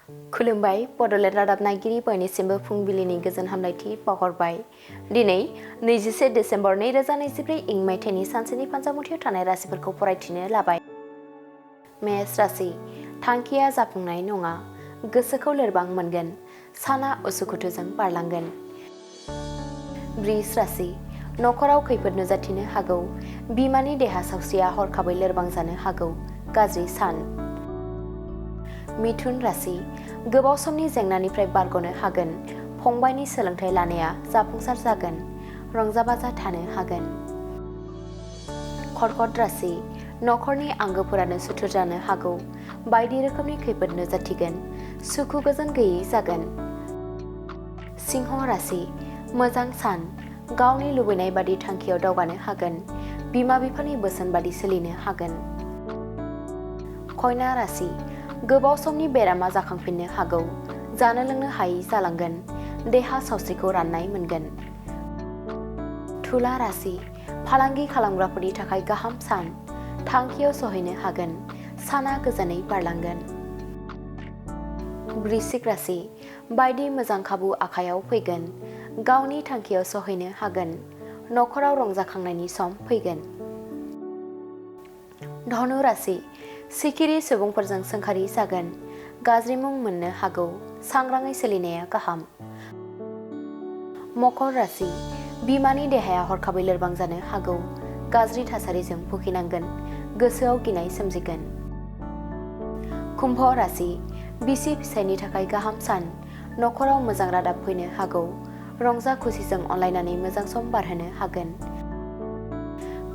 खुलुमबाय बड'लेण्ड रादाब नायगिरि बयनिसिमबो फुंबिलिनि गोजोन हामलायथि बावहरबाय। दिनै 21 डिसेम्बर 2024 इं मायथाइनि सानसेनि फान्जामुथियाव थानाय राशिफोरखौ फरायथिनो लाबाय। मेष राशि, थांखिया जाफुंनाय नङा, गोसोखौ लोरबां मोनगोन, साना उसुखुथुजों बारलांगोन। वृष राशि, नखराव खैफोद नुजाथिनो हागौ, बिमानि देहा सावस्रिया हरखाबै लोरबां जानो हागौ, गाज्रि सान। मिथुन राशि, गोबाव समनि जेंनानिफ्राय बारग'नो हागोन, फंबायनि सोलोंथाइ लानाया जाफुंसार जागोन, रंजा-बाजा थानो हागोन। कर्कट राशि, नखरनि आंगोफोरानो सुथुर जानो हागौ, बायदि रोखोमनि खैफोद नुजाथिगोन, सुखु गोजोन गैयै जागोन। सिंह राशि, मोजां सान, गावनि लुबैनाय बादि थांखियाव दावगानो हागोन, बिमा-बिफानि बोसोन बादि सोलिनो हागोन। कन्या राशि, गोबाव समनि बेरामा जाखांफिननो हागौ, जानो लोंनो हायै जालांगोन, देहा सावस्रिखौ राननाय मोनगोन। तुला राशि, फालांगि खालामग्राफोरनि थाखाय गाहाम सान, थांखियाव सहैनो हागोन, साना गोजोनै बारलांगोन। वृश्चिक राशि, बायदि मोजां खाबु आखायाव फैगोन, गावनि थांखियाव सहैनो हागोन, नखराव रंजाखांनायनि सम फैगोन। धनु राशि, सिखिरि सुबुंफोरजों सोंखारि जागोन, गाज्रि मुं मोननो हागौ, सांग्राङै सोलिनाया गाहाम। मकर राशि, बिमानि देहाया हरखाबै लोरबां जानो हागौ, गाज्रि थासारिजों भुगिनांगोन, गोसोआव गिनाय सोमजिगोन। कुम्भ राशि, बिसि फिसायनि थाखाय गाहाम सान, नखराव मोजां रादाब फैनो हागौ, रंजा खुसिजों अनलायनानै मोजां सम बारहोनो हागोन।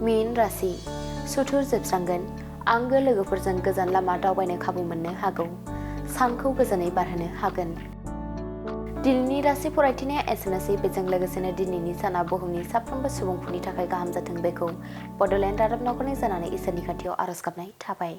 मीन राशि, सुथुर जोबस्रांगोन, आंगो लोगोफोरजों गोजान लामा दावबायनो खाबु मोननो हागौ, सानखौ गोजोनै बारहोनो हागोन। दिनैनि राशि फरायथिनाया एसेनोसै। बेजों लोगोसेनो दिनैनि साना बुहुमनि साफ्रोमबो सुबुंफोरनि थाखाय गाहाम जाथों बेखौ बड'लेण्ड रादाब नखरनि जानानै इसोरनि खाथियाव आरज गाबनाय थाबाय।